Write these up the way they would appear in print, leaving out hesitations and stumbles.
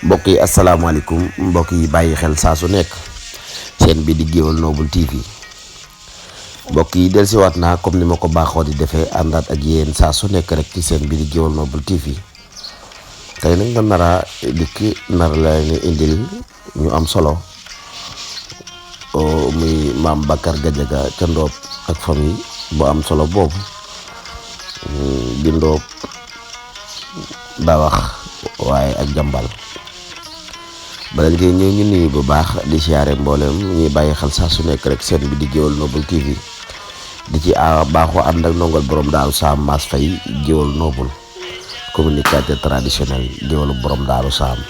mbokk yi asalaamaaleykum mbokk yi bàyyi xel saa su nekk seen bi di Géwal Noble TV mbokk yi dellusiwaat naa comme ni ma ko baaxoo di defee àndaat ak yéen saa su nekk rek ci seen bi di Géwal Noble TV tey nag nga nara dikki nar la ni indil ñu am solo muy maam Bakar Gadiaga ca Ndoob ak famille bu am solo boobu di Ndoob Dawax waaye ak Jambal bala ngeen ñëw ñu nuyu bu baax di siyaare mboolem ñuy bàyyi xel saa su nekk rek seen bi di Géwal Noble TV di ci baaxoo ànd ak ndongal borom Daaru Saam Mass Faye Géwal Noble communicateur traditionnel géwalu borom Daaru Saam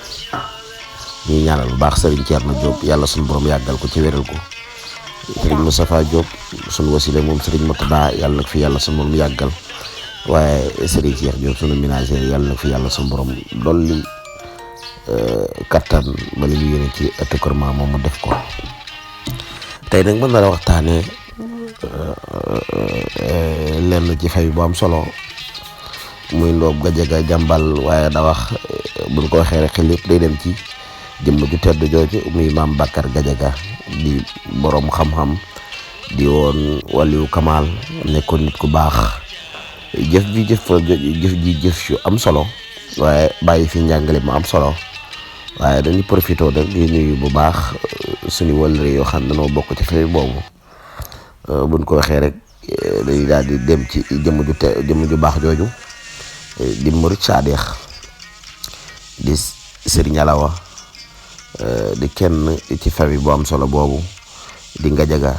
ñuy ñaanal bu baax Serigne Thierno Diop yàlla suñu borom yàggal ko ci wéral ko Serigne Moustapha Diop suñu wasile moom Serigne Mourtada yàlla nag fi yàlla suñu borom yàggal waaye Serigne Cheikh Diop suñu ménager yàlla nag fi yàlla suñu borom dolli kattan ba li ñu yéene ci ëtt kër moom mu def ko tey nag mën na la waxtaanee lenn ci fay bu am solo muy Ndoob Gadiaga Jambal waaye da wax buñ ko waxee rek xel yëpp day dem ci jëmm ju tedd jooju muy maam Bakar Gadiaga di borom xam-xam di woon waliyu Kamal nekkoon nit ku baax jëf yu am solo waaye bàyyi fi njàngale mu am solo. waaye dañuy profité rek di nuyu bu baax suñu wëllëre yoo xam ne dañoo bokk ci famille boobu buñ ko waxee rek dañuy daal di dem ci jëmm ju baax jooju di Murid Saadix di Serigne Alawa di kenn ci famille bu am solo boobu di Gadiaga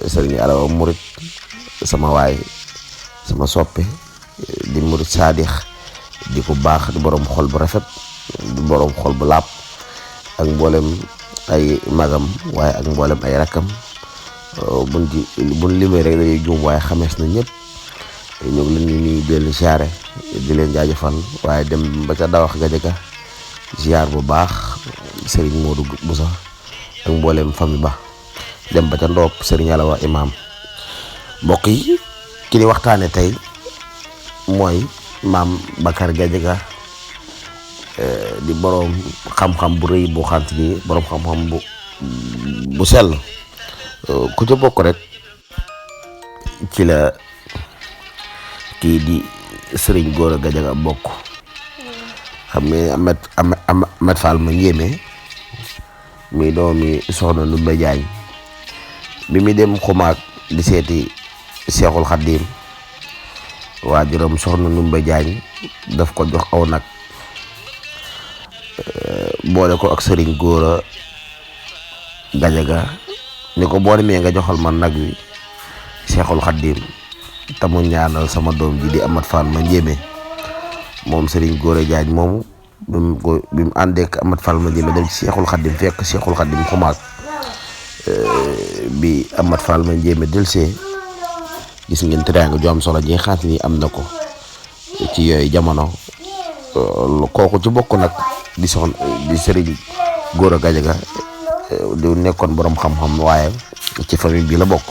Serigne Alawa Murid sama waay sama soppe di Murid Saadix di ku baax di borom xol bu rafet. di borom xol bu làpp ak mboolem ay magam waaye ak mboolem ay rakkam buñ limee rek dañuy juum waaye xamees na ñëpp ñu ngi leen di nuyu di leen siyaare di leen jaajëfal waaye dem ba ca Dawax Gadiaga ziar bu baax Serigne Modou Boussa ak mboolem famille ba dem ba ca Ndoob Serigne Alawa imam mbokk yi ki ni waxtaane tey mooy maam Bakar Gadiaga di borom xam-xam bu rëy boo xam ni borom xam-xam bu sell ku ca bokk rek ci la kii di Serigne Gora Gadiaga bokk xam nga Ahmed Fall ma njéeme muy doomi soxna Ndumbe Jaañ bi mu dem xumaag di seeti Seexul Xaddiim waajuram soxna Ndumbe Jaañ daf ko jox aw nag boole ko ak Serigne Gora Gadiaga ni ko boo demee nga joxal man nag wi Seexul Xaddiim te mu ñaanal sama doom ji di Amat Fall ma njéeme moom Serigne Gora Jaañ moomu bi mu àndee ak Amat Fall ma njéeme dem ci Seexul Xaddiim fekk Seexul Xaddiim xumaag bi Amat Fall ma njéeme delsee gis ngeen teraanga ju am solo ji xaat ni am na ko ci yooyu jamono kooku ci bokk nag di Serigne Gora Gadiaga di nekkoon borom xam-xam waaye ci famille bi la bokk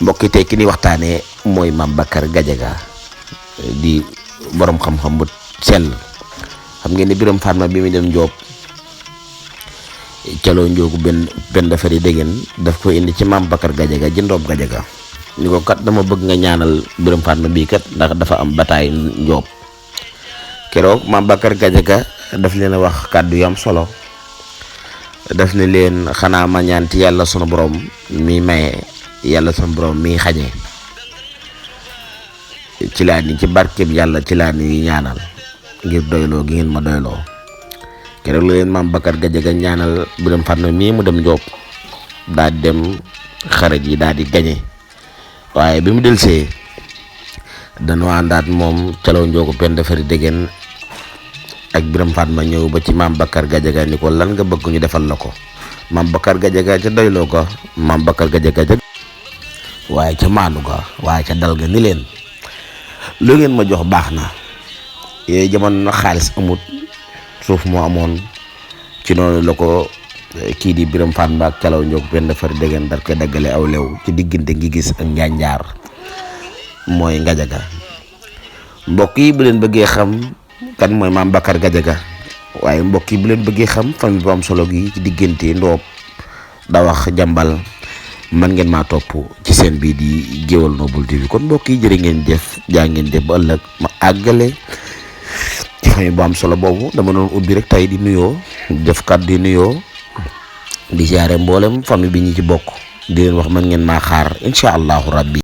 mbokki tey ki ni waxtaanee mooy maam Bakar Gadiaga di borom xam-xam bu sell xam ngeen ni Biram Fatma bi muy dem Ndoob caloo njoogu benn dafari déggeen daf ko indi ci maam Bakar Gadiaga ji Ndoob Gadiaga ni ko kat dama bëgg nga ñaanal Biram Fatma bii kat ndax dafa am bataay Ndoob keroog maam Bakar Gadiaga daf leen a wax kàddu yu am solo daf ne leen xanaa ma ñaan ci yàlla sunu borom mi maye yàlla sunu borom mi xañe ci laa ni ci barkeem yàlla ci laa ni ñaanal ngir doyloo gi ngeen ma doyloo keroog la leen maam Bakar Gadiaga ñaanal Biram Fatma mii mu dem Ndoob daal di dem xare ji daal di gañe waaye bi mu delsee dañoo àndaat moom caloo njoogu pen dafari déggeen ak Biram Fatma ñëw ba ci maam Bakar Gadiaga ni ko lan nga bëgg ñu defal la ko maam Bakar Gadiaga ca doyloo ko maam Bakar Gadiaga ca waaye ca maandu ga waaye ca dal ga ni leen lu ngeen ma jox baax na yooyu jamono na xaalis amut suuf moo amoon ci noonu la ko kii di Biram Fatma ak caloo njoogu pen dafari déggeen dar koy daggale aw lew ci diggante ngi gis ak njaanjaar mooy Gadiaga mbokk yi bu leen bëggee xam kan mooy maam Bakar Gadiaga. waaye mbokk yi bu leen bëggee xam famille bu am solo gi ci diggante Ndoob Dawax Jàmbal man ngeen maa topp ci seen bii di Géwal Noble TV kon mbokk yi jërë ngeen jëf jaa ngeen jëf ba ëllëg ma àggale ci famille bu am solo boobu. dama doon ubbi rek tey di nuyoo def kàddu di nuyoo di siyaare mboolem famille bi ñi ci bokk di leen wax man ngeen maa xaar incha allahu rabbi.